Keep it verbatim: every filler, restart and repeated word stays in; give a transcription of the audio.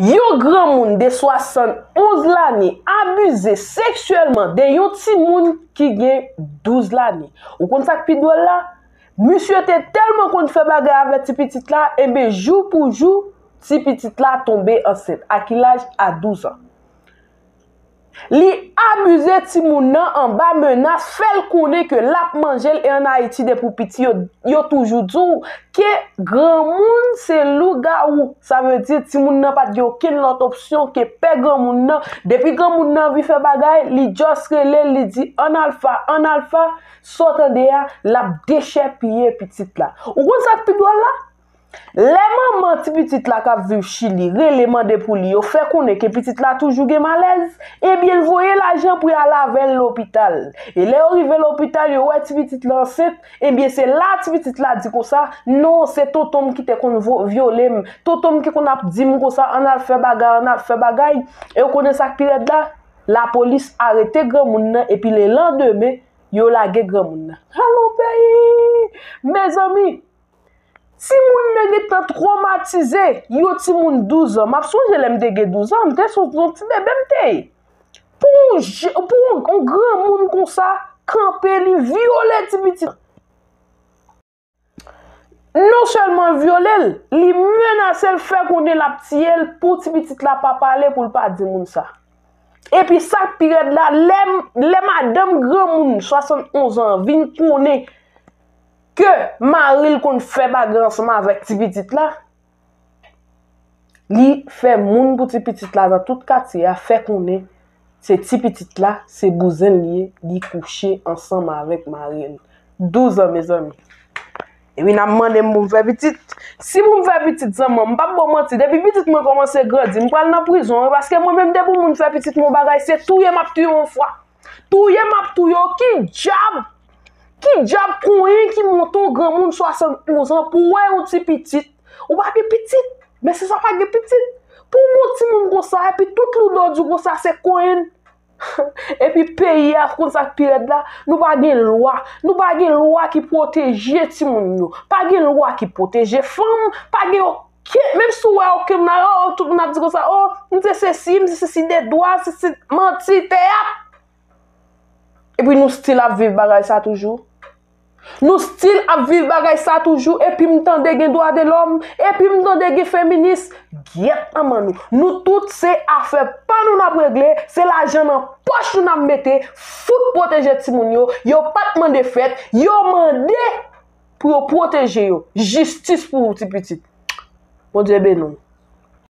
Yon granmoun de swasannonz lane abize seksyèlman de yon timoun ki gen douz lane. Ou konn sa k pi dwòl la? Misye te tèlman konn fè bagay avèk ti pitit la, enben jou pou jou, ti pitit la tonbe ansent. A ki laj? A douz an. Li abize timoun nan anba menas, fè l konnen ke l ap manje l, e ann Ayiti depi w piti yo, yo toujou di w ke granmoun se lougawou. Sa vle di timoun nan pa t gen okenn lòt opsyon ke pè granmoun nan. Depi granmoun nan anvi fè bagay, li just rele l, li di, "Ann al fa, ann al fa." Sa w tande a, l ap dechèpiye pitit la. Ou konn sa k pi dwòl la? Lè manman ti pitit la k ap viv Chili rele mande pou li, yo fè konnen ke pitit la toujou gen malèz, ebyen l voye lajan pou y al avè l lopital. E lè yo rive lopital, yo wè ti pitit la ansent, ebyen se la ti pitit la di konsa, "Non, se tonton m ki te konn vo- vyole m. Tonton m ki konn ap di m konsa, ann al fè bagay, ann al fè bagay." E w konnen sa k pi rèd la? Lapolis arete granmoun nan, epi lelandemen, yo lage granmoun nan. Alon peyi! Mezanmi, timoun nan gentan twomatize, yon timoun douz an. M ap sonje lè m te gen douz an, m te sou yon ti bebe m te ye. Pou yon je- pou yon, yon granmoun konsa, kanpe li, vyole ti pitit. Non sèlman l vyole l, li menase l, fè konnen l ap tiye l pou ti pitit la pa pale, pou l pa di moun sa. Epi sa k pi rèd la, lè, lè madanm granmoun swasannonz an vin konnen ke mari l konn fè bagay ansanm avèk ti pitit la, li fè moun pou ti pitit la nan tout katye a fè konnen se ti pitit la, se bouzen l li ye, li kouche ansanm avèk mari l. Douz an, mezanmi. Epi n ap mande m pou m fè pitit. Si pou m fè pitit, zanmi, m p ap ba w manti, depi pitit mwen kòmanse grandi, m pral nan prizon, wi, paske mwen menm, depi yon moun fè pitit mwen yon bagay, se touye m ap touye yon fwa. Touye m ap touye w, ki djab? Ki djab konyen ki monte yon granmoun swasannonz an pou wè yon ti pitit? Ou pa gen pitit, men si sa pa gen pitit, pou w gon timoun konsa, epi tout loudè w di w konsa se konyen. Epi peyi a, konn sa k pi rèd la, nou pa gen lwa, nou pa gen lwa ki pwoteje timoun yo, pa gen lwa ki pwoteje fanm, pa gen okenn, menm si w wè okenn moun, oh, tout moun ap di konsa, oh, m se sesi, m se sesi de dwa, sesi, manti, teyat. Epi nou still ap viv bagay sa toujou. Nou still ap viv bagay sa toujou, epi m tande gen dwa de lòm, epi m tande gen feminis. Gyèt manman nou. Nou tout se afè pa nou n ap regle, se lajan nan pòch nou n ap mete, fout pwoteje timoun yo, yo pa t mande fèt, yo mande pou yo pwoteje yo. Jistis pou ti pitit. Bondye beni w.